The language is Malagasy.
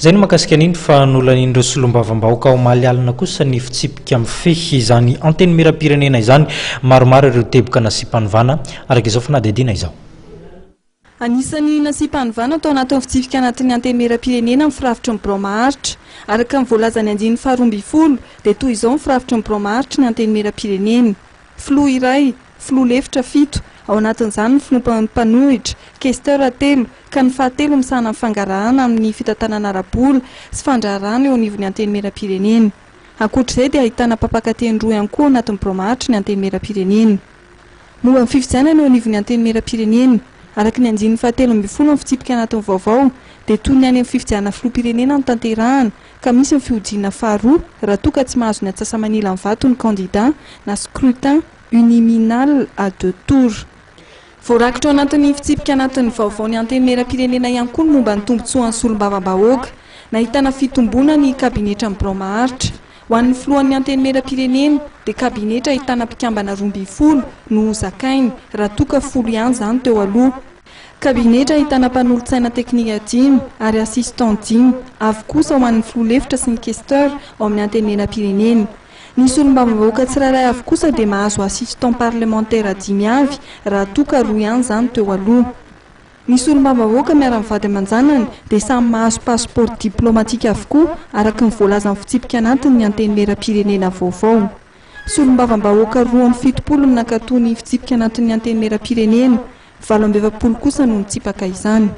Izay no mahakasika an'iny fa nolanian'ireo solombavambahoaka omaly alina kosa ny fitsipika mifehy izany Antenimierampirenena izany. Maromaro ireo teboka nasiam-panovana, araka izao fanadihadiana izao. Anisan'ny nasiam-panovana tao anatin'ny fitsipika anatin'ny Antenimierampirenena ny firafitry ny birao maharitra. Araka ny voalazan'ny andininy faharoa ambinifolo dia toy izao ny firafitry ny birao maharitry ny Antenimierampirenena. Filoha iray, filoha lefitra fito, ao anatin'izany ny filoha mpanohitra, questeur telo, ka ny fahatelo misahana ny fangarahana amin'ny fitantanana ara-bola sy fandraharahana eo anivon'ny Antenimierampirenena. Ankoatra izay dia ahitana mpampakateny roa ihany koa ao anatin'ny birao maharitry ny Antenimierampirenena. Momba ny fifidianana eo anivon'ny Antenimierampirenena, araka ny andininy fahatelo ambinifolo amin'ny fitsipika anatiny vaovao, dia toy ny any amin'ny fifidianana filoham-pirenena no tanterahana, ka misy ny fihodinana faharoa raha toa ka tsy mahazo ny antsasa-manilan'ny vato ny kandida na scrutin uniminal à deux tours. Voarakitra ao anatin'ny fitsipika anatin'ny vaovao ny Antenimierampirenena ihany koa ny momba ny tombontsoan'ny solombavambahoaka. Nahitana fitomboana ny kabinetra amin'ny birao maharitra. Ho an'ny filohan'ny Antenimierampirenena dia kabinetra ahitana mpikambana 12 no hozakainy raha toa ka folo ihany izany teo aloha. Kabinetra ahitana mpanolotsaina teknika dimy ary assistant dimy avy kosa ho an'ny filoha lefitra sy ny questeur ao amin'ny Antenimierampirenena. Ny solombavambahoaka tsirairay avy kosa dia mahazo assistant parlementaire dimy avy raha toa ka roa ihany izany teo aloha. Ny solombavambahoaka miara-mivady aman-janany dia samy mahazo passeport diplomatique avokoa araka ny voalazan'ny fitsipika anatin'ny Antenimierampirenena vaovao. Solombavambahoaka 72 no nankatoa ny fitsipika anatin'ny Antenimierampirenena, 48 kosa no nitsipaka izany.